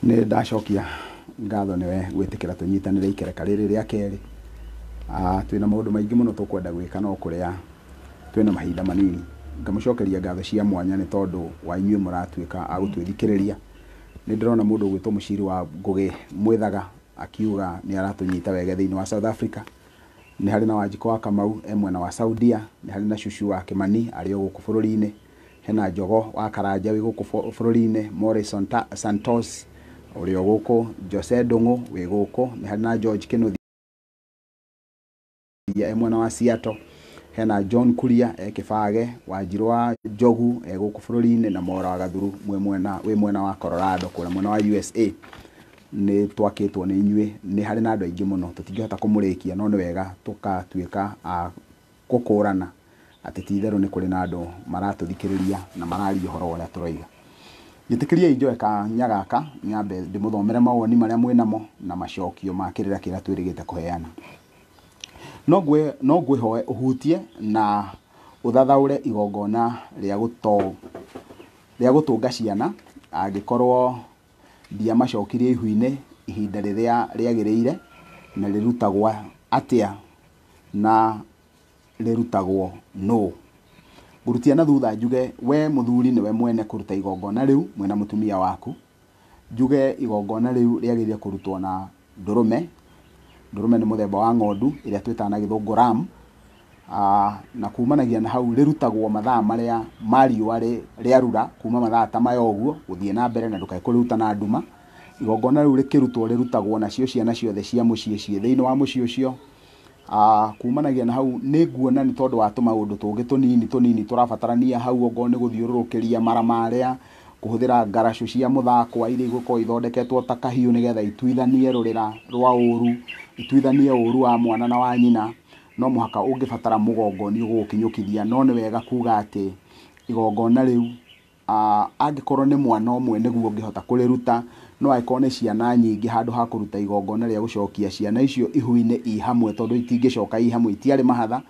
Nĩ ndacokia ngatho nĩwe gwĩtĩkĩra tũnyitanĩre ikereka rĩrĩ rĩa kerĩ. Twĩna maũndũ maingĩ mũno tũkwenda gwĩka no kũrĩa twĩna mahinda manini. Ngamũcokeria ngatho cia mwanya nĩ tondũ wa inyuĩ mũratuĩka a gũtwĩthikĩrĩria. Nĩ ndĩrona mũndũ ũgwĩtwo Mũciri wa Ngũgĩ Mwĩthaga akiuga nĩ aratũnyita wega thĩinĩ wa South Africa. Nĩ harĩ na Wanjikũ wa Kamau e mwena wa Saudia, nĩ harĩ na Cucu wa Kĩmani arĩ o gũkũ bũrũri-inĩ, hena Njogo wa Karanja wĩ gũkũ bũrũri-inĩ, Morrison Santos ũrĩ o gũkũ, Jose Ndung'u wĩ gũkũ, nĩ harĩ na George Kĩnuthia e mwena wa Seattle, hena John Kuria e Kĩbage, Wanjirũ wa Njogu e gũkũ bũrũri-inĩ na Mora wa Gathuru wĩ mwena wa Colorado kũrĩa mwena wa USA. Nĩ twakĩtwo nĩ inyuĩ, nĩ harĩ na andũ aingĩ mũno tũtingĩhota kũmũrĩkia, no nĩ wega tũkatuĩka a gũkũrana atĩ ti itherũ nĩ kũrĩ na andũ maratũthikĩrĩria na mararia ũhoro wa ũrĩa tũroiga. Njĩtĩkĩriei njoe kanya gaka nyambe ndĩmũthomere mawoni marĩa mwĩnamo na macokio ma kĩrĩra kĩrĩa twĩrĩgĩte kũheana. No ngwĩhoe ũhutie na ũthathaũre igongona rĩa gũtũnga ciana angĩkorwo ndiamacokirie ihu-inĩ ihinda rĩrĩa rĩagĩrĩire, na rĩrutagwo atĩa na rĩrutagwo nũ. Ngũrutia na thutha njuge we mũthuri nĩwe mwene kũruta igongona rĩu mwĩna mũtumia waku. Njuge igongona rĩu rĩagĩrĩire kũrutwo na ndũrũme. Ndũrũme nĩ mũthemba wa ng'ondu ĩrĩa twĩtaga na gĩthũngũ ram. Na kumanagia na hau rĩrutagwo mathaa marĩa ma riũa rĩarura, kuma mathaa ta maya ũguo gũthiĩ na mbere, na ndũkae kũrĩruta na nduma. Igongona rĩu rĩkĩrutwo rĩrutagwo nacio ciana ciothe cia mũciĩ ciĩ thĩinĩ wa mũciĩ ũcio. Kumanagia na hau nĩ nguona nĩ tondũ wa tũmaũndũ tũngĩ tũnini tũnini tũrabatarania hau, okorwo nĩ gũthiũrũrũkĩria mara marĩa, kũhũthĩra ngaracũ cia mũthakwa iria igũkorwo ithondeketwo ta kahiũ nĩgetha ituithanie rũrĩra rwa ũru, ituithanie ũru wa mwana na wa nyina. No mũhaka ũngĩbatara mũgongoni ũgũgũkinyũkithia, no nĩ wega kuga atĩ igongona rĩu angĩkorwo nĩ mwana ũmwe nĩguo ũngĩhota kũrĩruta, no angĩkorwo nĩ ciana nyingĩ, handũ ha kũruta igongona rĩa gũcokia ciana icio ihu-inĩ i hamwe, tondũ itingĩcoka i hamwe, itiarĩ mahatha.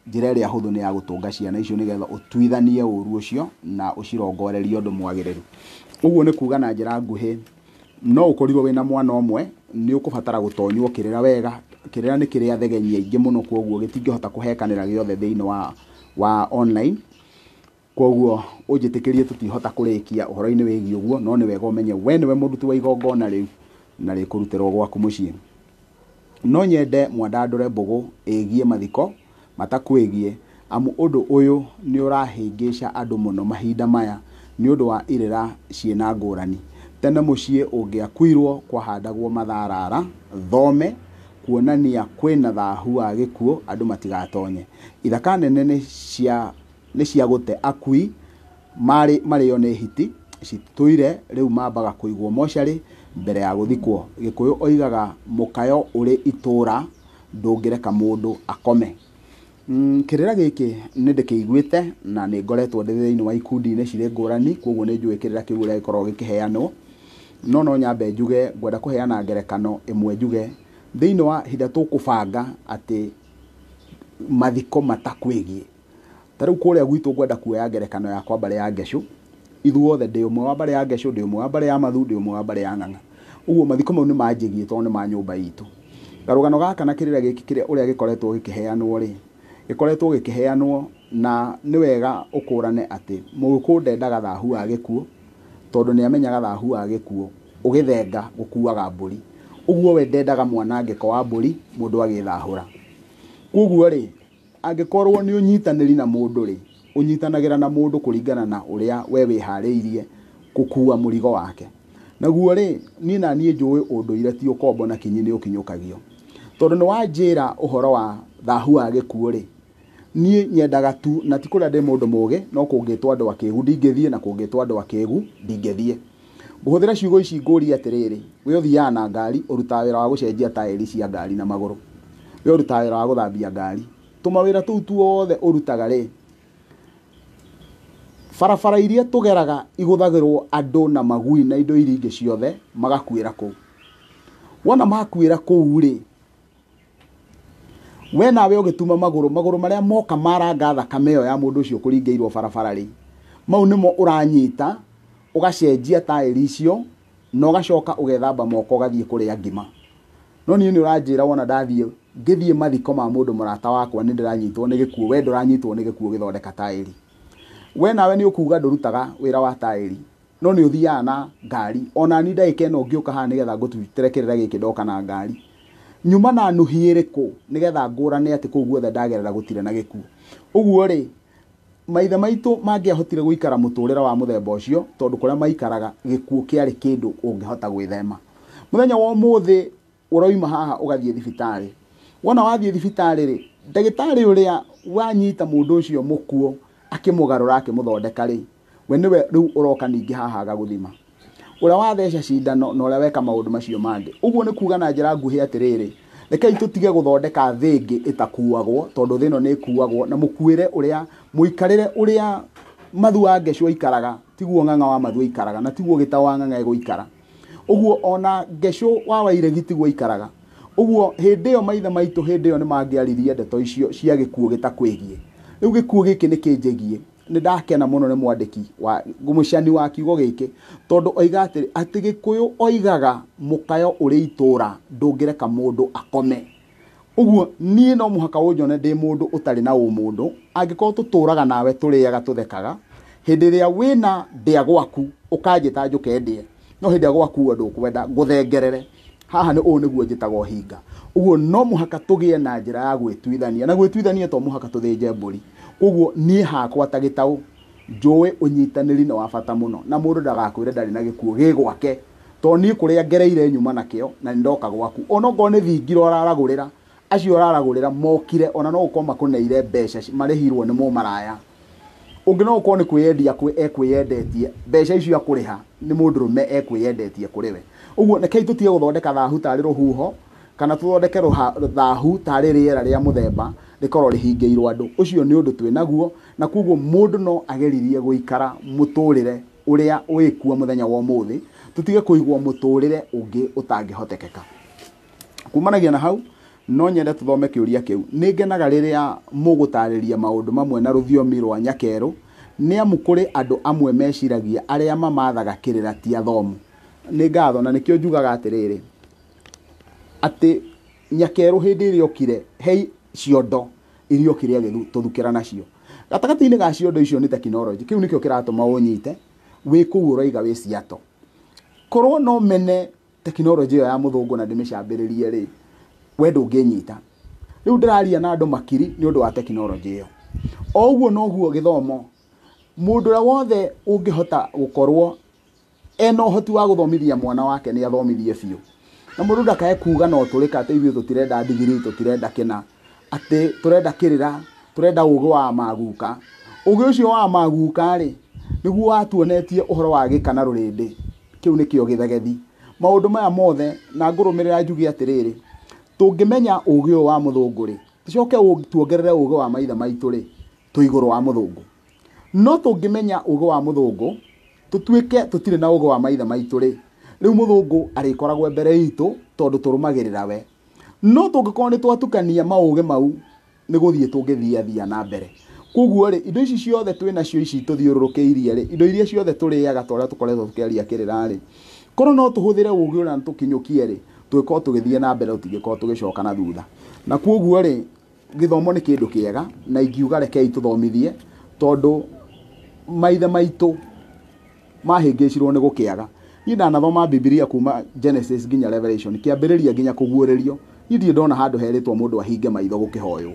Njĩra ĩrĩa hũthũ nĩ ya gũtũnga ciana icio nĩgetha ũtuithanie ũru ũcio na ũcirongorerie ũndũ mwagĩrĩru. Ũguo nĩ kuga na njĩra nguhĩ, no ũkorirwo wĩna mwana ũmwe, nĩ ũkũbatara gũtonywo kĩrĩra wega. Kĩrĩra nĩ kĩrĩa thegenyi aingĩ mũno, kwoguo gĩtingĩhota kũhekanĩra gĩothe thĩinĩ wa online. Kwoguo ũnjĩtĩkĩrie tũtihota kũrĩkia ũhoro-inĩ wĩgiĩ ũguo, no nĩ wega ũmenye we nĩwe mũruti wa igongona rĩu na rĩkũrutĩrwo gwaku mũciĩ. No nyende mwandandũre mbũgũ ĩgiĩ mathiko matakwĩgiĩ, amu ũndũ ũyũ nĩ ũrahĩngĩca andũ mũno mahinda maya nĩ ũndũ wa irĩra ciĩna ngũrani. Tene mũciĩ ũngĩakuirwo kwahandagwo matharara thome, kuonania kwĩna thahu wa gĩkuũ andũ matigatonye. Ithaka nene nĩ cia gũte akui marĩo nĩ hiti citũire rĩu mambaga kũigwo mocarĩ mbere ya gũthikwo. Gĩkũyũ oigaga mũkayo ũrĩ itũra ndũngĩreka mũndũ akome. Kĩrĩra gĩkĩ nĩ ndĩkĩiguĩte na nĩ ngoretwo ndĩ thĩinĩ wa ikundi-inĩ cirĩ ngũrani, koguo nĩ njũĩ kĩrĩra kĩu ũrĩa gĩkoragwo gĩkĩheanwo. No nyambe njuge, ngwenda kũheana ngerekano ĩmwe njuge thĩinĩ wa ihinda tũkũbanga atĩ mathiko matakwĩgiĩ. Ta rĩu kũrĩa gwitũ ngwenda kuoya ngerekano yakwa mbarĩ ya Ngecũ. Ithuothe ndĩ ũmwe wa mbarĩ ya Ngecũ, ndĩ ũmwe wa mbarĩ ya Mathu, ndĩ ũmwe wa mbarĩ ya Ng'ang'a. Ũguo mathiko mau nĩ manjĩgiĩ tondũ nĩ ma nyũmba itũ. Karũgano gaka na kĩrĩra gĩkĩ kĩrĩa ũrĩa gĩkoretwo gĩkĩheanwo rĩ, gĩkoretwo gĩkĩheanwo na nĩ wega ũkũrane atĩ mũgĩkũyũ ndendaga thahu wa gĩkuũ, tondũ nĩ amenyaga thahu wa gĩkuũ ũgĩthenga gũkuaga mbũri. Ũguo we ndendaga mwanangĩko wa mbũri mũndũ agĩthahũra. Koguo rĩ, angĩkorwo nĩ ũnyitanĩri na mũndũ rĩ, ũnyitanagĩra na mũndũ kũringana na ũrĩa we wĩharĩirie gũkua mũrigo wake. Naguo rĩ, niĩ na niĩ njũĩ ũndũire ti ũkombo na kinyi nĩ ũkinyũkagio. Tondũ nĩ wanjĩra ũhoro wa thahu wa gĩkuũ rĩ, niĩ nyendaga tu, na ti kũrĩa ndĩ mũndũ mũgĩ, no kũngĩtwo andũ akĩgu ndingĩthiĩ, na kũngĩtwo andũ akĩgu ndingĩthiĩ. Ngũhũthĩra ciugo ici ngũrie atĩrĩrĩ, we ũthiaga na ngari, ũrutaga wĩra wa gũcenjia taĩri cia ngari na magũrũ, we ũrutaga wĩra wa gũthambia ngari, tũmawĩra tũu tuothe ũrutaga rĩ, barabara iria tũgeraga igũthagĩrwo andũ na magui na indo iria ingĩ ciothe magakuĩra kũu. Wona makuĩra kũu rĩ, we nawe ũgĩtuma magũrũ, magũrũ marĩa moka maranga thakame ĩyo ya mũndũ ũcio kũringĩirwo barabara rĩ, mau nĩmo ũranyita ũgacenjia taĩri icio Na ũgacoka ũgethamba moko ũgathiĩ kũrĩa ngima. No niĩ nĩ ũranjĩra wona ndathiĩ ngĩthiĩ mathiko ma mũndũ mũrata wakwa nĩ ndĩranyitwo nĩ gĩkuũ, we ndũranyitwo nĩ gĩkuũ gĩthondeka taĩri. We nawe nĩ ũkuga ndũrutaga wĩra wa taĩri, no nĩ ũthiaga na ngari. Ona ni ndagĩka ĩno ngĩũka haha nĩgetha ngũtwitĩre kĩrĩra gĩkĩ ndoka na ngari. Nyuma na nũhi ĩrĩkũ nĩgetha ngũrane atĩ kũu guothe ndagerera gũtirĩ na gĩkuũ. Ũguo rĩ, maithe maitũ mangĩahotire gũikara mũtũrĩre wa mũthemba ũcio tondũ kũrĩa maikaraga gĩkuũ kĩarĩ kĩndũ ũngĩhota gwĩthema. Mũthenya wa ũmũthĩ ũroima haha ũgathiĩ thibitarĩ. Wona wathiĩ thibitarĩ rĩ, ndagĩtarĩ ũrĩa wanyita mũndũ ũcio mũkuũ akĩmũgarũra akĩmũthondeka rĩ, we nĩwe rĩu ũroka ningĩ haha agagũthima. Ũrĩa watheca cindano na ũrĩa weka maũndũ macio mangĩ. Ũguo nĩ kuga na njĩra nguhĩ atĩrĩrĩ, rekei tũtige gũthondeka thĩ ĩngĩ ĩtakuagwo, tondũ thĩ ĩno nĩ ĩkuagwo, na mũkuĩre ũrĩa, mũikarĩre ũrĩa Mathu wa Ngecũ aikaraga, tiguo ng'ang'a wa Mathu aikaraga, na tiguo gĩtaũ wa ng'ang'a egũikara. Ũguo ona Ngecũ wa Wairegi tiguo aikaraga. Ũguo hĩndĩ ĩyo maithe maitũ hĩndĩ ĩyo nĩ mangĩaririe ndeto icio cia gĩkuũ gĩtakwĩgiĩ. Rĩu gĩkuũ gĩkĩ nĩ kĩnjĩgiĩ. Nĩ ndakena mũno nĩ mwandĩki wa mũcani wa kiugo gĩkĩ, tondũ oiga atĩrĩ, atĩ Gĩkũyũ oigaga mũkayo ũrĩ itũra ndũngĩreka mũndũ akome. Ũguo niĩ no mũhaka ũnjone ndĩ mũndũ ũtarĩ na ũmũndũ, angĩkorwo tũtũraga nawe tũrĩaga tũthekaga, hĩndĩ ĩrĩa wĩna ndĩa gwaku ũkanjĩta njũke ndĩe, no hĩndĩ ĩrĩa gwakuo ndũkwenda ngũthengerere. Haha nĩ ũũ nĩguo njĩtaga ũhinga. Ũguo no mũhaka tũgĩe na njĩra ya gwĩtuithania, na gwĩtuithania to mũhaka tũthĩnje mbũri. Koguo niĩ hakwa ta gĩtaũ njũĩ ũnyitanĩri nĩ wa bata mũno, na mũndũ ndagakwĩre ndarĩ na gĩkuũ gĩ gwake, tondũ niĩ kũrĩa ngereire nyuma nakĩo na nĩ ndoka gwaku. Ona okorwo nĩ thingira ũraragũrĩra, acio ũraragũrĩra mokire, ona no gũkorwo makũneire mbeca marĩhirwo nĩ mũmaraya. Ũngĩ no gũkorwo nĩ kwĩyendia ekwĩyendetie, mbeca icio akũrĩha nĩ mũndũrũme ekwĩyendetie kũrĩ we. Ũguo rekei tũtige gũthondeka thahu tarĩ rũhuho, kana tũthondeke thahu tarĩ rĩera rĩa mũthemba rĩkorwo rĩhingĩirwo andũ. Ũcio nĩ ũndũ twĩnaguo, na koguo mũndũ no ageririe gũikara mũtũrĩre ũrĩa wĩkuo mũthenya wa ũmũthĩ, tũtige kũigwo mũtũrĩre ũngĩ ũtangĩhotekeka. Kumanagia na hau, no nyende tũthome kĩũria kĩu. Nĩ ngenaga rĩrĩa mũgũtarĩria maũndũ mamwe na rũthiomi rwa nyakerũ, nĩ amu kũrĩ andũ amwe meciragia arĩa mamathaga kĩrĩra ti athomu. Nĩ ngatho, na nĩkĩo njugaga atĩrĩrĩ, atĩ nyakerũ hĩndĩ ĩrĩa okire, he ciondo iria okire agĩtũthukĩra nacio. Gatagatĩ-inĩ ga ciondo icio nĩ tekinoronjĩ. Kĩu nĩkĩo kĩratũma ũnyite wĩ kũu ũroiga wĩ Seattle. Korwo no mene tekinoronjĩ ĩyo ya mũthũngũ na ndĩmĩcambĩrĩrie rĩ, we ndũngĩnyita. Rĩu ndĩraria na andũ makiri nĩ ũndũ wa tekinoronjĩ ĩyo. O ũguo noguo gĩthomo, mũndũ ũrĩa wothe ũngĩhota gũkorwo ena ũhoti wa gũthomithia mwana wake nĩ athomithie biũ. Na mũndũ ndakae kuga no tũrĩka atĩ ithuĩ tũtirenda ndigiri, tũtirenda kĩna, atĩ tũrenda kĩrĩra, tũrenda ũgĩ wa maguka. Ũgĩ ũcio wa maguka rĩ, nĩguo watuonetie ũhoro wa gĩka na rũrĩndĩ. Kĩu nĩkĩo gĩthegethi. Maũndũ maya mothe, na ngũrũmĩrĩra njuge atĩrĩrĩ, tũngĩmenya ũgĩ ũyũ wa mũthũngũ rĩ, tũcoke tuongerere ũgĩ wa maithe maitũ rĩ, twĩ igũrũ wa mũthũngũ. No tũngĩmenya ũgĩ wa mũthũngũ, tũtuĩke tũtirĩ na ũgĩ wa maithe maitũ rĩ, rĩu mũthũngũ arĩkoragwo mbere itũ tondũ tũrũmagĩrĩra we. No tũngĩkorwo nĩ twatukania maũgĩ mau, nĩ gũthiĩ tũngĩthiathia na mbere. Koguo rĩ, indo ici ciothe twĩ nacio ici tũthiũrũrũkĩirie rĩ, indo iria ciothe tũrĩaga ta ũrĩa tũkoretwo tũkĩaria kĩrĩra rĩ, korwo no tũhũthĩre ũgĩ ũrĩa tũkinyũkie rĩ, tũgĩkorwo tũgĩthiĩ na mbere, tũtingĩkorwo tũgĩcoka na thutha. Na koguo rĩ, gĩthomo nĩ kĩndũ kĩega, na ingiuga rekei tũthomithie, tondũ maithe maitũ mahĩngĩcirwo nĩ gũkĩaga. Niĩ ndanathoma Bibilia kuma Genesis nginya Revelation, kĩambĩrĩria nginya kũguũrĩrio. Niĩ ndirĩ ndona handũ herĩtwo mũndũ ahinge maitho gũkĩhoywo.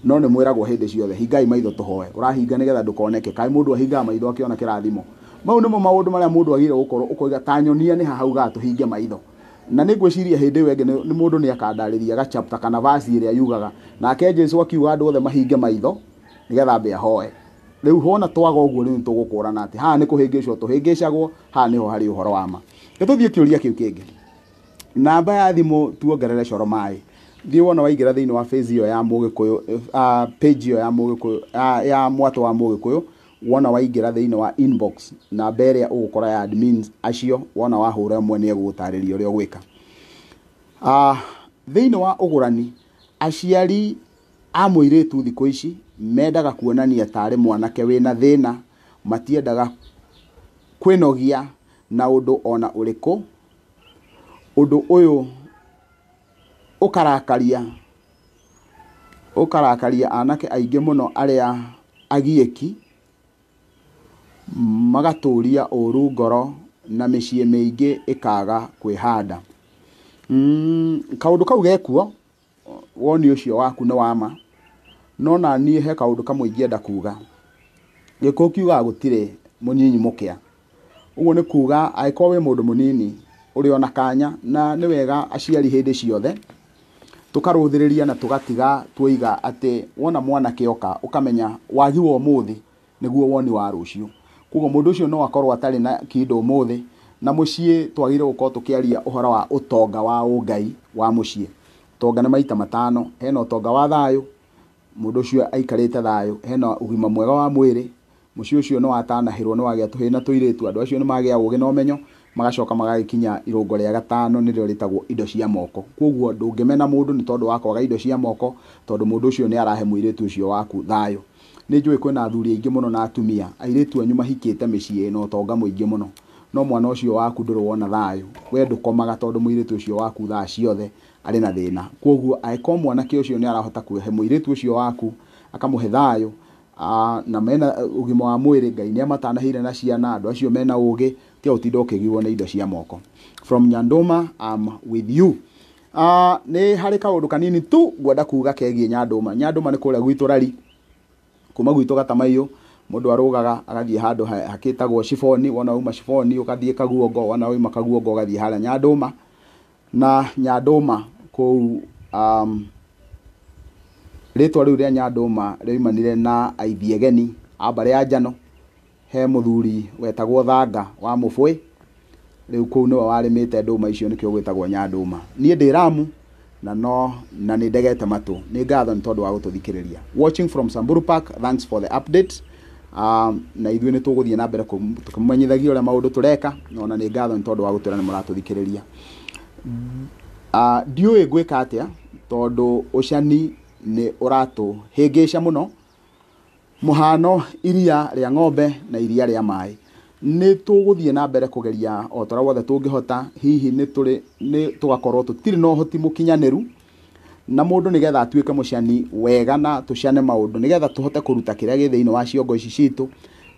No nĩ mwĩragwo hĩndĩ ciothe, hingai maitho tũhoe. Ũrahinga nĩgetha ndũkoneke. Kaĩ mũndũ ahingaga maitho akĩona kĩrathimo. Mau nĩmo maũndũ marĩa mũndũ agĩrĩire gũkorwo ũkoiga ta nyonia nĩ ha haugaga tũhinge maitho. Na nĩ ngwĩciria hĩndĩ ĩyo ĩngĩ nĩ mũndũ nĩ akandarĩria ga chapter kana verse ĩrĩa yugaga. Nake Jesũ akiuga andũ othe mahinge maitho nĩgetha ambe ahoe. Rĩu wona twaga ũguo rĩu nĩtũgũkũrana atĩ haha nĩ kũhĩngĩcwo tũhĩngĩcagwo, haha nĩho harĩ ũhoro wa ma. Reke tũthiĩ kĩũria kĩu kĩngĩ. Namba ya thimũ tuongerere coro maĩ. Thiĩ wona waingĩra thĩinĩ wa page ĩyo ya Mũgĩkũyũ, page ĩyo ya Mũgĩkũyũ, ya mwatũ wa Mũgĩkũyũ, wona waingĩra thĩinĩ wa inbox, namba ĩrĩa ũgũkora ya admins acio, wona wahũra ĩmwe nĩ egũgũtarĩria ũrĩa ũgwĩka. Thĩinĩ wa ũgũrani, aciari a mũirĩtu thikũ ici mendaga kuonania tarĩ mwanake wĩna thĩna, matiendaga kwĩnogia na ũndũ ona ũrĩkũ. Ũndũ ũyũ ũkarakaria anake aingĩ mũno arĩa agiĩki, magatũria ũru ngoro na mĩciĩ mĩingĩ ĩkaga kwĩhanda. Kaũndũ kau gekuo, woni ũcio waku nĩ wa ma, no na niĩ he kaũndũ kamwe ingĩenda kuga. Gĩkũyũ kiugaga gũtirĩ mũnyinyi mũkĩa. Ũguo nĩ kuga angĩkorwo wĩ mũndũ mũnini ũrĩ ona kanya, na nĩ wega aciari hĩndĩ ciothe tũkarũthĩrĩria na tũgatiga tuoiga atĩ wona mwanake oka ũkamenya wagi wa ũmũthĩ nĩguo woni wa rũciũ. Koguo mũndũ ũcio no akorwo atarĩ na kĩndũ ũmũthĩ, na mũciĩ twagĩrĩirwo gũkorwo tũkĩaria ũhoro wa ũtonga wa ũngai wa mũciĩ. Ũtonga nĩ maita matano, hena ũtonga wa thayũ, mũndũ ũcio aikarĩte thayũ, hena ũgima mwega wa mwĩrĩ, mũciĩ ũcio nĩ watanahĩrwo nĩ wagĩa tũhĩĩ na tũirĩtu, andũ acio nĩ magĩa ũgĩ na ũmenyo, magacoka magagĩkinya irũngo rĩa gatano nĩrĩo rĩtagwo indo cia moko. Koguo ndũngĩmena mũndũ nĩ tondũ wa kwaga indo cia moko, tondũ mũndũ ũcio nĩ arahe mũirĩtu ũcio waku thayũ. Nĩ njũĩ kwĩna athuri aingĩ mũno na atumia, airĩtu anyu mahikĩte mĩciĩ ĩna ũtonga mũingĩ mũno, no mwana ũcio waku ndũrĩ wona thayũ, we ndũkomaga tondũ mũirĩtu ũcio waku thaa ciothe arĩ na thĩna. Koguo angĩkorwo mwanake ũcio nĩ arahota kũhe mũirĩtu ũcio waku akamũhe thayũ, na mena ũgima wa mwĩrĩ, Ngai nĩ amatanahĩire na ciana, andũ acio mena ũgĩ, tiga gũtinda ũkĩgiwo nĩ indo cia moko. From Nyandũma, I'm with you. Nĩ harĩ kaũndũ kanini tu ngwenda kuga kegiĩ Nyandũma. Nyandũma nĩ kũrĩa gwitũ Rari, kuma gwitũ Gatamaiyũ, mũndũ arũgaga agathiĩ handũ hakĩtagwo Ciboni, wona wauma Ciboni ũgathiĩ Kaguongo, wona wauma Kaguongo ũgathiĩ harĩa Nyandũma. Na Nyandũma kũu rĩtwa rĩu rĩa Nyandũma rĩoimanire na aithiegeni a mbarĩ ya Njano, he mũthuri wetagwo Thanga wa Mũbũĩ, rĩu kũu nĩwe warĩmĩte ndũma icio nĩkĩo gwĩtagwo Nyandũma. Niĩ ndĩ Ramu na no na nĩ ndegete matũ. Nĩ ngatho nĩ tondũ wa gũtũthikĩrĩria. Watching from Samburu Park, thanks for the update. Na ithuĩ nĩ tũgũthiĩ na mbere tũkĩmũmenyithagia ũrĩa maũndũ tũreka, na ona nĩ ngatho nĩ tondũ wa gũtwĩra nĩ mũratũthikĩrĩria. Ndiũĩ ngwĩka atĩa tondũ ũcani nĩ ũratũhĩngĩca mũno, mũhano iria rĩa ng'ombe na iria rĩa maĩ. Nĩ tũgũthiĩ na mbere kũgeria o ta ũrĩa wothe tũngĩhota, hihi nĩ tũgakorwo tũtirĩ na ũhoti mũkinyanĩru, na mũndũ nĩgetha atuĩke mũcani wega na tũcane maũndũ nĩgetha tũhote kũruta kĩrĩa gĩ thĩinĩ wa ciongo ici citũ,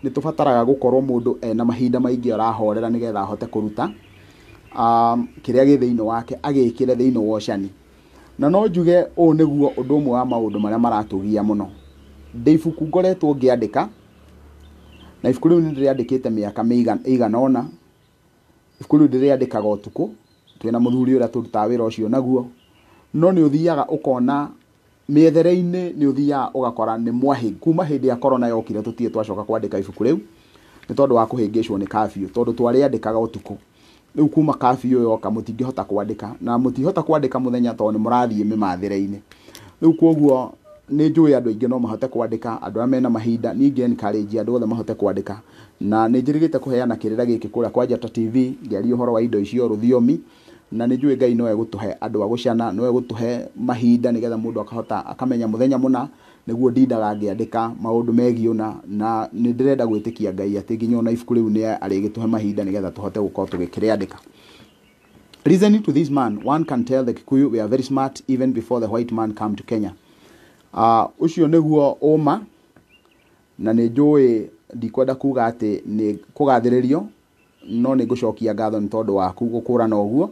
nĩ tũbataraga gũkorwo mũndũ ena mahinda maingĩ arahorera nĩgetha ahote kũruta kĩrĩa gĩ thĩinĩ wake agĩkĩre thĩinĩ wa ũcani. Na no njuge ũũ nĩguo ũndũ ũmwe wa maũndũ marĩa maratũgia mũno. Ndĩ ibuku ngoretwo ngĩandĩka, na ibuku rĩu nĩ ndĩrĩandĩkĩte mĩaka ĩigana ũna. Ibuku rĩu ndĩrĩandĩkaga ũtukũ, twĩna mũthuri ũrĩa tũrutaga wĩra ũcio naguo, no nĩ ũthiaga ũkona mĩethere-inĩ, nĩ ũthiaga ũgakora nĩ mwahĩ. Kuma hĩndĩ ya corona yokire tũtirĩ twacoka kwandĩka ibuku rĩu nĩ tondũ wa kũhĩngĩcwo nĩ curfew, tondũ twarĩandĩkaga ũtukũ. Rĩu kuma curfew yoka mũtingĩhota kwandĩka, na mũtingĩhota kwandĩka mũthenya tondũ nĩ mũrathiĩ mĩmathĩre-inĩ. Rĩu koguo nĩ njũĩ andũ aingĩ no mahote kwandĩka, andũ arĩa mena mahinda, niĩ ingĩ encourage andũ othe mahote kwandĩka. Na nĩ njĩrĩgĩte kũheana kĩrĩra gĩkĩ kũrĩa kwa Njata TV, ngĩaria ũhoro wa indo icio, rũthiomi, na nĩ njũĩ Ngai no egũtũhe andũ a gũcana, no egũtũhe mahinda nĩgetha mũndũ akahota akamenya mũthenya mũna nĩguo ndindaga ngĩandĩka maũndũ megiĩ ũna, na nĩ ndĩrenda gwĩtĩkia Ngai atĩ nginya ona ibuku rĩu nĩ arĩgĩtũhe mahinda nĩgetha tũhote gũkorwo tũgĩkĩrĩandĩka. Listening to this man, one can tell the Kikuyu we are very smart even before the white man come to Kenya. Ũcio nĩguo ũma, na nĩ njũĩ ndikwenda kuga atĩ nĩ kũgathĩrĩrio, no nĩ ngũcokia ngatho nĩ tondũ waku gũkũrana ũguo,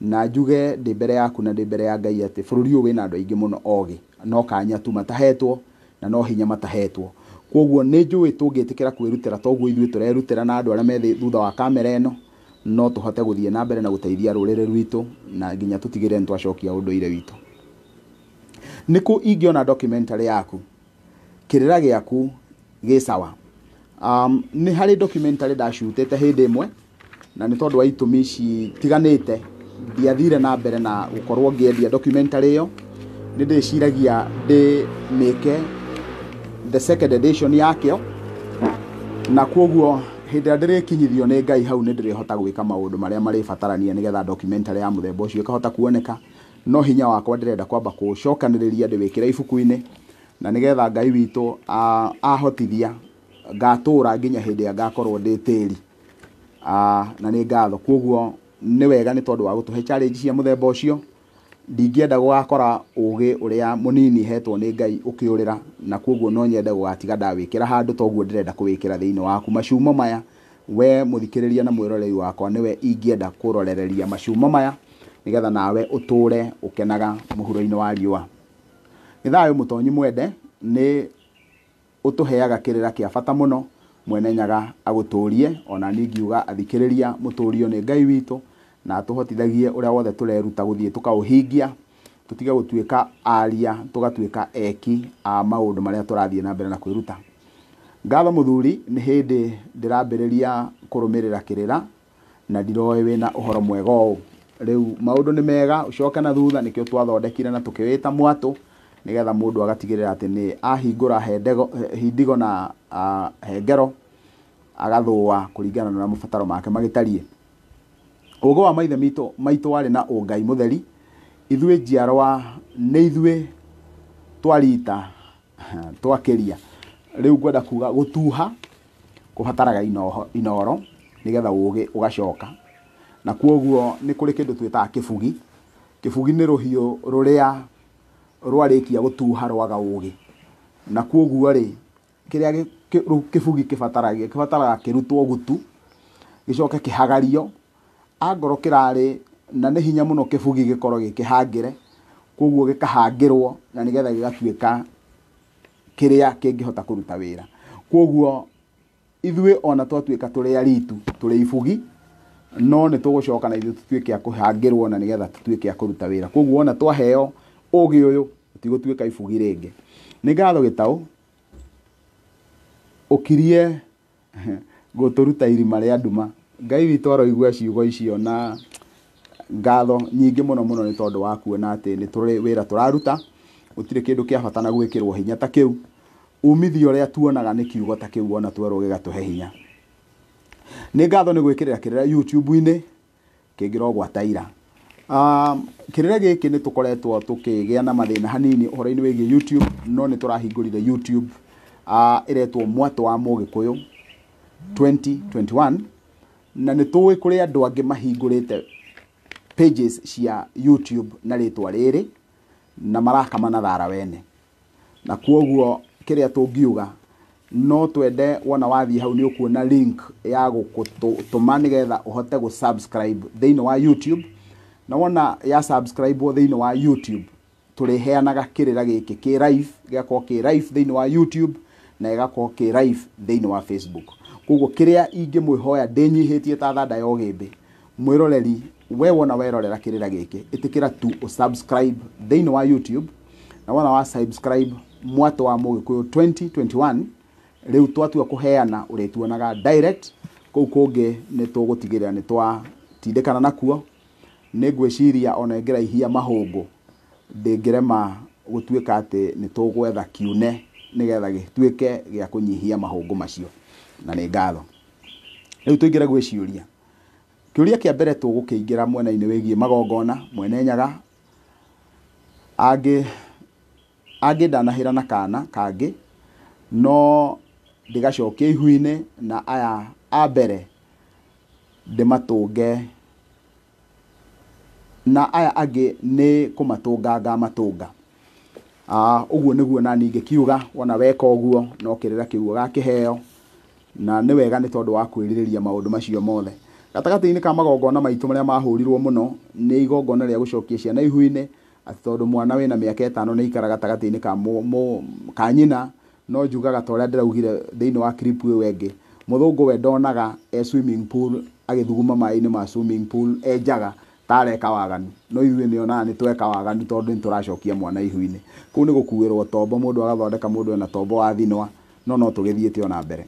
na njuge ndĩ mbere yaku na ndĩ mbere ya Ngai atĩ bũrũri ũyũ wĩna andũ aingĩ mũno ogĩ, no kanya tu matahetwo na no hinya matahetwo. Koguo nĩ njũĩ tũngĩtĩkĩra kwĩrutĩra toguo ithuĩ tũrerutĩra na andũ arĩa me thutha wa kamera ĩno, no tũhote gũthiĩ na mbere na gũteithia rũrĩrĩ rwitũ na nginya tũtigĩrĩre nĩ twacokia ũndũire witũ. Nĩ kũ ingĩona documentary yaku? Kĩrĩra gĩaku gĩ sawa. Nĩ harĩ documentary ndacutĩte hĩndĩ ĩmwe, na nĩ tondũ wa itũmi citiganĩte ndiathire na mbere na gũkorwo ngĩendia documentary ĩyo. Nĩ ndĩciragia ndĩmĩke the second edition yakĩo, na koguo hĩndĩ ĩrĩa ndĩrĩkinyithio nĩ Ngai hau nĩ ndĩrĩhota gwĩka maũndũ marĩa marĩbatarania nĩgetha documentary ya mũthemba ũcio ĩkahota kuoneka. No hinya wakwa ndĩrenda kwamba kũũcokanĩrĩria ndĩwĩkĩre ibuku-inĩ, na nĩgetha Ngai witũ ahotithia ngatũra nginya hĩndĩ ĩrĩa ngakorwo ndĩ tĩri. Na nĩ ngatho. Koguo nĩ wega nĩ tondũ wa gũtũhe challenge cia mũthemba ũcio. Ndingĩenda gũgakora ũgĩ ũrĩa mũnini hetwo nĩ Ngai ũkĩũrĩra, na koguo no nyende gũgatiga ndawĩkĩra handũ, toguo ndĩrenda kũwĩkĩra thĩinĩ waku. Macumo maya, we mũthikĩrĩria na mwĩroreri wakwa, nĩwe ingĩenda kũrorereria macumo maya nĩgetha nawe ũtũre ũkenaga mũhuro-inĩ wa riũa. Nĩ thayũ mũtonyi mwende, nĩ ũtũheaga kĩrĩra kĩa bata mũno. Mwene Nyaga agũtũrie, ona niĩ ngiuga athikĩrĩria mũtũrio nĩ Ngai witũ, na atũhotithagie ũrĩa wothe tũreruta gũthiĩ tũkaũhingia, tũtige gũtuĩka aria, tũgatuĩka eki a maũndũ marĩa tũrathiĩ na mbere na kwĩruta. Ngatho mũthuri, nĩ hĩndĩ ndĩrambĩrĩria kũrũmĩrĩra kĩrĩra na ndiroĩ wĩna ũhoro mwega ũũ. Rĩu maũndũ nĩ mega, ũcoke na thutha, nĩkĩo twathondekire na tũkĩwĩta mwatũ, nĩgetha mũndũ agatigĩrĩra atĩ nĩ ahingũra hindigo na hengero, agathũa kũringana na ũrĩa mabataro make magĩtariĩ. Ũgĩ wa maithe maitũ warĩ na ũngai mũtheri, ithuĩ njiarwa nĩ ithuĩ twarita twakĩria. Rĩu ngwenda kuga gũtuha kũbataraga inoro nĩgetha ũgĩ ũgacoka. Na koguo nĩ kũrĩ kĩndũ twĩtaga kĩbugi. Kĩbugi nĩ rũhiũ rũrĩa rwarĩkia gũtuha rwaga ũgĩ. Na koguo rĩ, kĩrĩa kĩbugi kĩbataragia, kĩbataraga kĩrutwo gutu, gĩcoke kĩhagario. Angorwo kĩrarĩ na nĩ hinya mũno kĩbugi gĩkorwo gĩkĩhangĩre, koguo gĩkahangĩrwo na nĩgetha gĩgatuĩka kĩrĩa kĩngĩhota kũruta wĩra. Koguo ithuĩ ona twatuĩka tũrĩ aritu, tũrĩ ibugi, no nĩ tũgũcoka na ithuĩ tũtuĩke a kũhangĩrwo na nĩgetha tũtuĩke a kũruta wĩra. Koguo ona twaheo ũgĩ ũyũ, tũtigũtuĩka ibugi rĩngĩ. Nĩ ngatho Gĩtaũ, ũkirie gũtũruta irima rĩa nduma. Ngai witũ aroigua ciugo icio na ngatho nyingĩ mũno mũno nĩ tondũ wa kuona atĩ nĩ tũrĩ wĩra tũraruta. Gũtirĩ kĩndũ kĩa bata na gwĩkĩrwo hinya ta kĩu. Umithio ũrĩa tuonaga nĩ kiugo ta kĩu ona twerwo gĩgatũhe hinya. Nĩ ngatho nĩ gwĩkĩrĩra kĩrĩra YouTube-inĩ kĩngĩrwo gwata ira. Kĩrĩra gĩkĩ nĩ tũkoretwo tũkĩgĩa na mathĩna hanini ũhoro-inĩ wĩgiĩ YouTube, no nĩ tũrahingũrire YouTube, ĩretwo Mwatũ wa Mũgĩkũyũ 2021, na nĩ tũĩ kũrĩ andũ angĩ mahingũrĩte pages cia YouTube na rĩtwa rĩrĩ na marakama na thara wene. Na koguo kĩrĩa tũngiuga, no twende wona wathiĩ hau nĩ ũkuona link ya gũgũtũma nĩgetha ũhote gũ-subscribe thĩinĩ wa YouTube. Na wona ya subscribe thĩinĩ wa YouTube, tũrĩheanaga kĩrĩra gĩkĩ kĩ live, gĩgakorwo kĩ live thĩinĩ wa YouTube na gĩgakorwo kĩ live thĩinĩ wa Facebook. Koguo kĩrĩa ingĩmwĩhoya ndĩnyihĩtie ta thanda ya ũgĩmbĩ, mwĩroreri, we wona werorera kĩrĩra gĩkĩ, ĩtĩkĩra tu ũsubscribe thĩinĩ wa YouTube. Na wona wa subscribe Mwatũ wa Mũgĩkũyũ 2021, rĩu twatua kũheana ũrĩtuonaga direct. Kũu kũngĩ nĩ tũgũtigĩrĩra nĩ twatindĩkana nakuo. Nĩ ngwĩciria ona ĩngĩraihia mahũngũ, ndĩngĩrema gũtuĩka atĩ nĩ tũgwetha kiune nĩgetha gĩtuĩke gĩa kũnyihia mahũngũ macio. Na nĩ ngatho. Rĩu tũingĩre gwĩ ciũria. Kĩũria kĩa mbere tũgũkĩingĩra mwena-inĩ wĩgiĩ magongona, Mwene Nyaga angĩ ndanahĩra na kana kangĩ, no ndĩgacokie ihu-inĩ, na aya a mbere ndĩmatũnge, na aya angĩ nĩ kũmatũnga ngamatũnga. Ũguo nĩguo nani ingĩkiuga, wona weka ũguo no kĩrĩra kĩu ũgakĩheo, na nĩ wega nĩ tondũ wa kwĩrirĩria maũndũ macio mothe. Gatagatĩ-inĩ ka magongona maitũ marĩa mahũrirwo mũno nĩ igongona rĩa gũcokia ciana ihu-inĩ, atĩ tondũ mwana wĩna mĩaka 5 nĩ aikara gatagatĩ-inĩ ka nyina, no njugaga ta ũrĩa ndĩraugire thĩinĩ wa clip ĩyo ĩngĩ, mũthũngũ we ndonaga e swimming pool agĩthuguma maĩ-inĩ ma swimming pool e njaga ta areka waganu, no ithuĩ nĩ onaga nĩ tweka waganu tondũ nĩ tũracokia mwana ihu-inĩ. Kũu nĩ gũkuĩrwo tombo, mũndũ agathondeka mũndũ ena tombo wa thinwa, no tũgĩthiĩte ona mbere.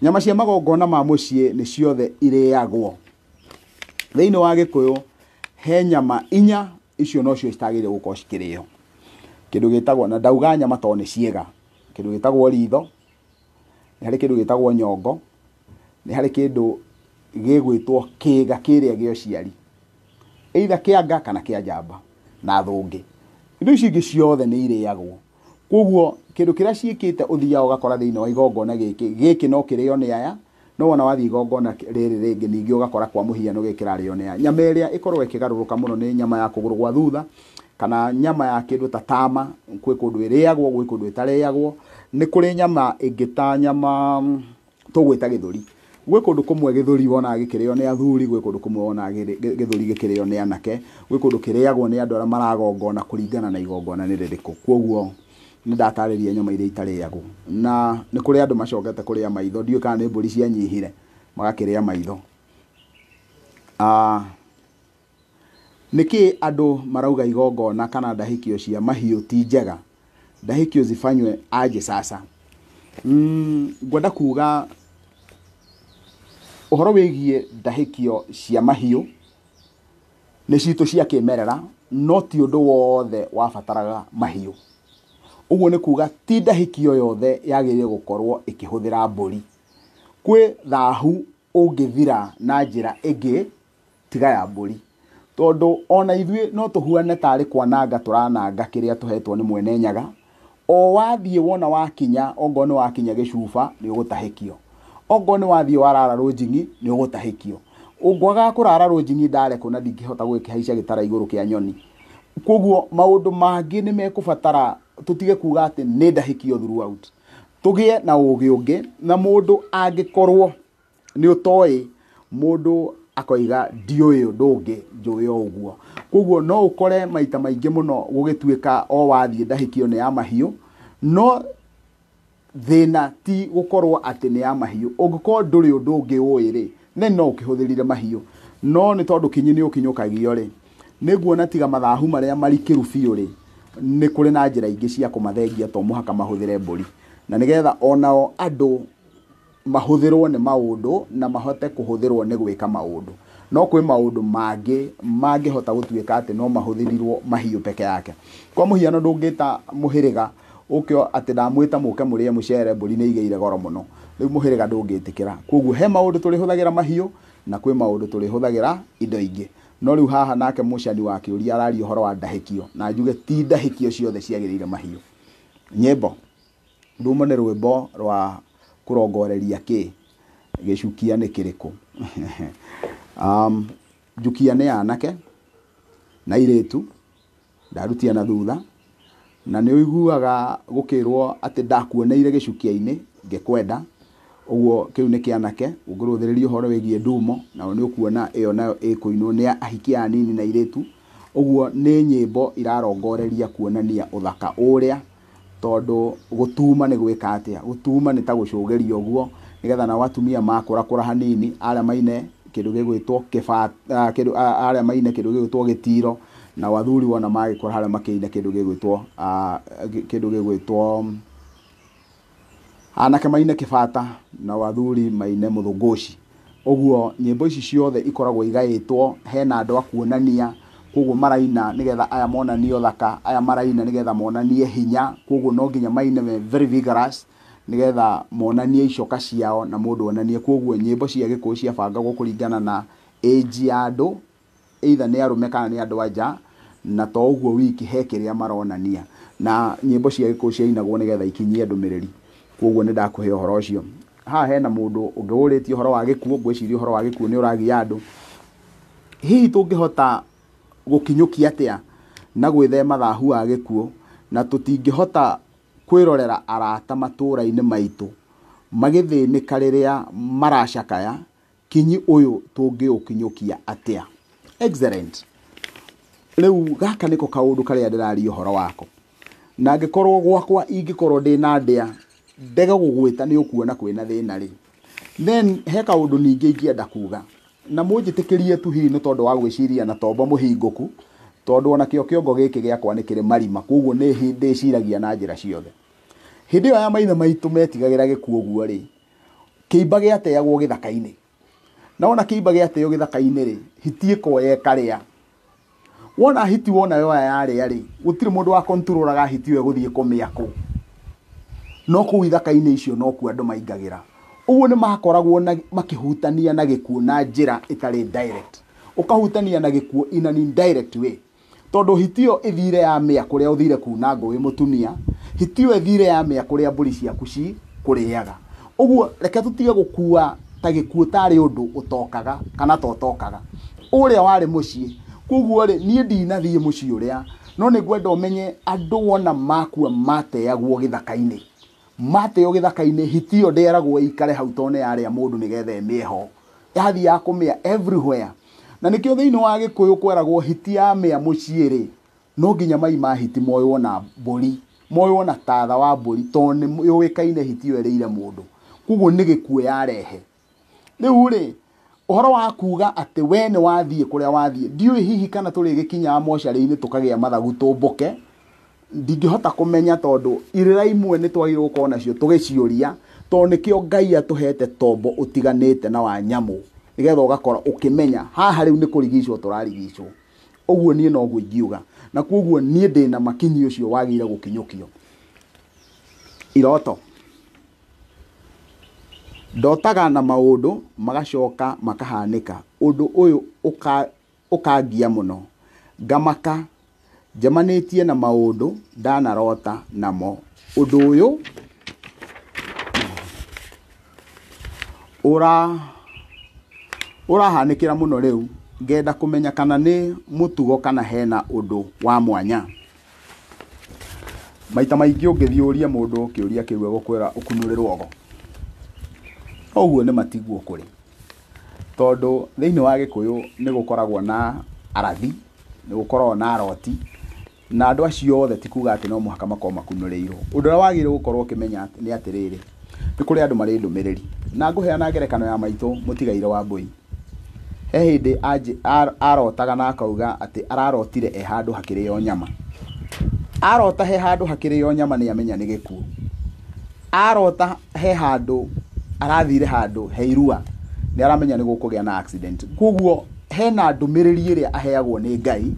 Nyama cia magongona ma mũciĩ nĩ ciothe irĩagwo. Thĩinĩ wa Gĩkũyũ he nyama inya, icio nocio citagĩrĩire gũkorwo cikĩrĩo. Kĩndũ gĩtagwo, na ndauga nyama tondũ nĩ ciĩga, kĩndũ gĩtagwo ritho, nĩ harĩ kĩndũ gĩtagwo nyongo, nĩ harĩ kĩndũ gĩgwĩtwo kĩga kĩrĩa gĩa ũciari, either kĩa nga kana kĩa njamba na thũngĩ. Indo ici ingĩ ciothe nĩ irĩagwo. Koguo kĩndũ kĩrĩa ciĩkĩte ũthiaga ũgakora thĩinĩ wa igongona gĩkĩ, gĩkĩ no kĩrĩo nĩ aya, No wona wathiĩ igongona rĩrĩ rĩngĩ ningĩ ũgakora kwa mũhiano gĩkĩrarĩo nĩ aya. Nyama ĩrĩa ĩkoragwo ĩkĩgarũrũka mũno nĩ nyama ya kũgũrũ gwa thutha, kana nyama ya kĩndũ ta tama, kwĩ kũndũ ĩrĩagwo, gwĩ kũndũ ĩtarĩagwo. Nĩ kũrĩ nyama ĩngĩ ta nyama tũgwĩta gĩthũri. Gwĩ kũndũ kũmwe gĩthũri wonaga gĩkĩrĩo nĩ athuri, gwĩ kũndũ kũmwe wonaga gĩthũri gĩkĩrĩo nĩ anake, gwĩ kũndũ kĩrĩagwo nĩ andũ arĩa maragongona kũringana na igongona nĩ rĩrĩkũ. Koguo nĩ ndatarĩria nyama iria itarĩagwo. Na nĩ kũrĩ andũ macokete kũrĩa maitho, ndiũĩ kana nĩ mbũri cianyihire, magakĩrĩa maitho. Nĩkĩ andũ marauga igongona kana ndahĩkio cia mahiũ ti njega? Ndahĩkio zifanywe aje sasa? Ngwenda kuga ũhoro wĩgiĩ ndahĩkio cia mahiũ nĩ citũ cia kĩmerera, no ti ũndũ wothe wabataraga mahiũ. Ũguo nĩ kuga ti ndahĩkio yothe yagĩrĩire gũkorwo ĩkĩhũthĩra mbũri. Kwĩ thahu ũngĩthira na njĩra ĩngĩ tiga ya mbũri. Tondũ ona ithuĩ no tũhuane tarĩ kwananga tũrananga kĩrĩa tũhetwo nĩ mwene Nyaga. O wathiĩ wona wakinya, ongorwo nĩ wakinya gĩcuba nĩ ũgũtahĩkio. Ongorwo nĩ wathiĩ warara rũnjing'i nĩ ũgũtahĩkio. Ũngĩaga kũrara rũnjing'i ndarekwo na ndingĩhota gũgĩkĩhaica gĩtara igũrũ kĩa nyoni. Koguo maũndũ mangĩ nĩ mekũbatara tũtige kuga atĩ nĩ ndahĩkio throughout. Tũgĩe na ũgĩ ũngĩ, na mũndũ angĩkorwo nĩ ũtoĩ, mũndũ akoiga ndiũĩ ũndũ ũngĩ, njũĩ o ũguo. Koguo no ũkore maita maingĩ mũno gũgĩtuĩka o wathiĩ ndahĩkio nĩ ya mahiũ, no thĩna ti gũkorwo atĩ nĩ ya mahiũ. Ũngĩkorwo ndũrĩ ũndũ ũngĩ ũĩ rĩ, then no ũkĩhũthĩrire mahiũ. No nĩ tondũ kinyi nĩ ũkinyũkagio rĩ, nĩnguona tiga mathahu marĩa marikĩru biũ rĩ, nĩ kũrĩ na njĩra ingĩ cia kũmathengia to mũhaka mahũthĩre mbũri. Na nĩgetha onao andũ mahũthĩrwo nĩ maũndũ na mahote kũhũthĩrwo nĩ gwĩka maũndũ. No kwĩ maũndũ mangĩ mangĩhota gũtuĩka atĩ no mahũthĩrirwo mahiũ peke yake. Kwa mũhiano ndũngĩta mũhĩrĩga ũke atĩ ndamwĩta mũke mũrĩe mũcere, mbũri nĩ igĩire goro mũno. Rĩu mũhĩrĩga ndũngĩtĩkĩra. Koguo he maũndũ tũrĩhũthagĩra mahiũ na kwĩ maũndũ tũrĩhũthagĩra indo ingĩ. No rĩu haha nake mũcani wa kĩũria araria ũhoro wa ndahĩkio, na njuge ti ndahĩkio ciothe ciagĩrĩire mahiũ. Nyĩmbo ndumo nĩ rwĩmbo rwa kũrongoreria kĩ, gĩcukia nĩ kĩrĩkũ? Njukia nĩ anake na airĩtu, ndarutia na thutha, na nĩ ũiguaga gũkĩrwo atĩ ndakuoneire gĩcukia-inĩ ngĩkwenda, ũguo kĩu nĩ kĩanake. Ũngĩrũthĩrĩria ũhoro wĩgiĩ ndumo, nao nĩ ũkuona ĩyo nayo ĩkũinwo nĩ ahiki anini na airĩtu. Ũguo nĩ nyĩmbo irarongoreria kuonania ũthaka ũrĩa, tondũ gũtuma nĩ gwĩka atĩa? Gũtuma nĩ ta gũcũgĩria ũguo, nĩgetha nao atumia makũrakũra hanini, arĩa maine kĩndũ gĩgwĩtwo kĩbata, kĩndũ, arĩa maine kĩndũ gĩgwĩtwo gĩtiro, na athuri wona magĩkũra harĩa makĩine kĩndũ gĩgwĩtwo, kĩndũ gĩgwĩtwo anake maine kĩbata, na athuri maine mũthũngũci. Ũguo nyĩmbo ici ciothe ikoragwo igaĩtwo, hena andũ a kuonania, koguo maraina nĩgetha aya monanie ũthaka, aya maraina nĩgetha monanie hinya, koguo no nginya maine me very vigorous nĩgetha monanie icoka ciao na mũndũ onanie. Koguo nyĩmbo cia Gĩkũyũ ciabangagwo kũringana na age ya andũ, either nĩ arũme kana nĩ andũ anja, na to ũguo wiki he kĩrĩa maronania. Na nyĩmbo cia Gĩkũyũ ciainagwo nĩgetha ikinyie ndũmĩrĩri. Koguo nĩ ndakũhe ũhoro ũcio. Haha hena mũndũ ũngĩ ũrĩtie ũhoro wa gĩkuũ, ngwĩciria ũhoro wa gĩkuũ nĩ ũragia andũ. Hihi tũngĩhota gũkinyũkia atĩa na gwĩthema thahu wa gĩkuũ, na tũtingĩhota kwĩrorera arata matũũra-inĩ maitũ magĩthĩnĩka rĩrĩa maracakaya, kinyi ũyũ tũngĩũkinyũkia atĩa? Excellent. Rĩu gaka nĩko kaũndũ karĩa ndĩraria ũhoro wako. Na angĩkorwo gwakwa ingĩkorwo ndĩna ndĩa, ndege gũgwĩta nĩ ũkuona kwĩna thĩna rĩ. Then he kaũndũ ningĩ ingĩenda kuga, na mũnjĩtĩkĩrie tu hihi nĩ tondũ wa gwĩciria na tombo mũhingũku, tondũ ona kĩo kĩongo gĩkĩ gĩakwa nĩ kĩrĩ marima, koguo nĩ ndĩciragia na njĩra ciothe. Hĩndĩ ĩyo ya maithe maitũ metigagĩra gĩkuũ ũguo rĩ, kĩimba gĩateagwo gĩthaka-inĩ. Na wona kĩimba gĩateo gĩthaka-inĩ rĩ, hiti ĩkoya ĩkarĩa. Wona hiti wona yoya yarĩa rĩ, gũtirĩ mũndũ wa controlaga hiti ĩyo ĩgũthiĩ kũmĩa kũ. No kũu ithaka-inĩ icio nokuo andũ maingagĩra. Ũguo nĩ makoragwo na makĩhutania na gĩkuũ na njĩra ĩtarĩ direct. Ũkahutania na gĩkuũ in an indirect way. Tondũ hiti ĩyo ĩthire ya mĩa kũrĩa ũthire kuna ngũ wĩ mũtumia, hiti ĩyo ĩthire ya mĩa kũrĩa mbũri ciaku cikũrĩaga. Ũguo reke tũtige gũkua ta gĩkuũ tarĩ ũndũ ũtokaga kana ta ũtokaga ũrĩa warĩ mũciĩ. Koguo rĩ, niĩ ndinathiĩ mũciĩ ũrĩa, no nĩ ngwenda ũmenye andũ wona makua mateagwo gĩthaka-inĩ. Mateo gĩthaka-inĩ, hiti ĩyo ndĩeragwo ĩikare hau tondũ nĩ yarĩa mũndũ nĩgetha ĩmĩe ho. Yathiaga kũmĩa everywhere. Na nĩkĩo thĩinĩ wa Gĩkũyũ kweragwo hiti yamĩa mũciĩ rĩ, no nginya mai ma hiti moywo na mbũri, moywo na tatha wa mbũri, tondũ nĩ yũĩkaine hiti ĩyo ĩrĩire mũndũ. Koguo nĩ gĩkuũ yarehe. Rĩu rĩ, ũhoro wa kuga atĩ we nĩ wathiĩ kũrĩa wathiĩ, ndiũĩ hihi kana tũrĩgĩkinyaga mocarĩ-inĩ tũkagĩa mathagu tũmbũke, ndingĩhota kũmenya tondũ irĩra imwe nĩ twagĩrĩirwo gũkorwo nacio tũgĩciũria, tondũ nĩkĩo Ngai atũhete tombo ũtiganĩte na wa nyamũ, nĩgetha ũgakorwo ũkĩmenya haha rĩu nĩ kũrigicwo tũrarigicwo. Ũguo niĩ noguo ingiuga, na koguo niĩ ndĩna makinyi ũcio wagĩrĩire gũkinyũkio. Iroto. Ndotaga na maũndũ magacoka makahanĩka. Ũndũ ũyũ ũkangia mũno. Ngamaka njemanĩtie na maũndũ ndanarota namo. Ũndũ ũyũ ũrahanĩkĩra mũno rĩu, ngenda kũmenya kana nĩ mũtugo kana hena ũndũ wa mwanya. Maita maingĩ ũngĩthiĩ ũrie mũndũ kĩũria kĩu egũkwĩra ũkunũrĩrwo ogo. Ũguo nĩ matiguo kũrĩ, tondũ thĩinĩ wa Gĩkũyũ nĩ gũkoragwo na arathi, nĩ gũkoragwo na aroti, na andũ acio othe ti kuga atĩ no mũhaka makorwo makunũrĩirwo. Ũndũ ũrĩa wagĩrĩirwo gũkorwo ũkĩmenya nĩ atĩrĩrĩ, nĩ kũrĩ andũ marĩ ndũmĩrĩri. Na ngũheana ngerekano ya maitũ mũtigaire wa Mbũi. He hĩndĩ arotaga na akauga atĩ ararotire e handũ hakĩrĩo nyama. Arota he handũ hakĩrĩo nyama nĩ amenya nĩ gĩkuũ. Arota he handũ arathire handũ he irua, nĩ aramenya nĩ gũkũgĩa na accident. Koguo hena ndũmĩrĩri ĩrĩa aheagwo nĩ Ngai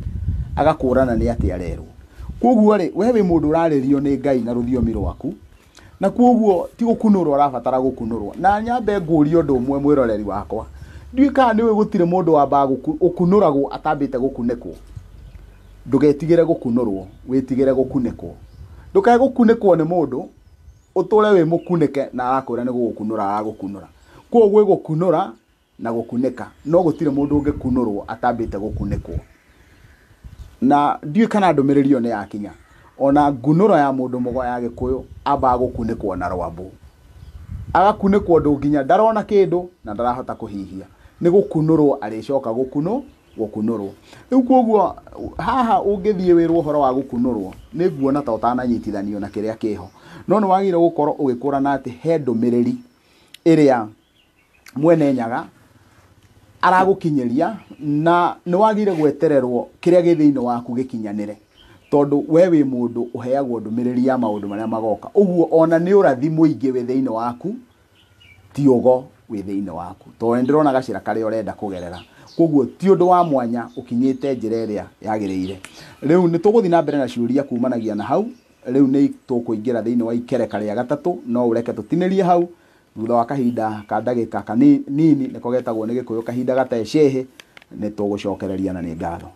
agakũrana nĩ atĩ arerwo. Koguo rĩ, we wĩ mũndũ ũrarĩrio nĩ Ngai na rũthiomi rwaku, na koguo ti gũkunũrwo ũrabatara gũkunũrwo. Na nyambe ngũrie ũndũ ũmwe mwĩroreri wakwa, ndiũĩ kana nĩũĩ gũtirĩ mũndũ wambaga ũkunũragwo atambĩte gũkunĩkwo. Ndũgetigĩre gũkunũrwo, wĩtigĩre gũkunĩkwo. Ndũkae gũkunĩkwo nĩ mũndũ ũtũre wĩ mũkunĩke na arakwĩra nĩ gũgũkunũra aragũkunũra. Koguo gwĩ gũkunũra na gũkunĩka, no gũtirĩ mũndũ ũngĩkunũrwo atambĩte gũkunĩkwo. Na ndiũĩ kana ndũmĩrĩri ĩyo nĩ yakinya. Ona ngunũro ya mũndũ mũgo ya Gĩkũyũ ambaga gũkunĩkwo na rwambũ. Agakunĩkwo ũndũ nginya ndarona kĩndũ na ndarahota kũhihia. Nĩ gũkunũrwo arĩcoka gũkunũrwo. Rĩu koguo haha ũngĩthiĩ wĩrwo ũhoro wa gũkunũrwo, nĩ nguona ta ũtananyitithanio na kĩrĩa kĩho. No nĩ wagĩrĩirwo gũkorwo ũgĩkũrana atĩ he ndũmĩrĩri ĩrĩa mwene Nyaga aragũkinyĩria, na nĩ wagĩrĩire gwetererwo kĩrĩa gĩ thĩinĩ waku gĩkinyanĩre, tondũ we wĩ mũndũ ũheagwo ndũmĩrĩri ya maũndũ marĩa magoka. Ũguo ona nĩ ũrathi mũingĩ wĩ thĩinĩ waku, ti ũgo wĩ thĩinĩ waku, tondũ nĩ ndĩrona gacĩra karĩa ũrenda kũgerera. Koguo ti ũndũ wa mwanya ũkinyĩte njĩra ĩrĩa yagĩrĩire. Rĩu nĩ tũgũthiĩ na mbere na ciũria kumanagia na hau. Rĩu nĩ tũkũingĩra thĩinĩ wa ikereka rĩa gatatũ, no ũreke tũtinĩrie hau thutha wa kahinda ka ndagĩka kanini, nĩko getagwo nĩ Gĩkũyũ kahinda gatecĩhĩ, nĩ tũgũcokereria na nĩ ngatho.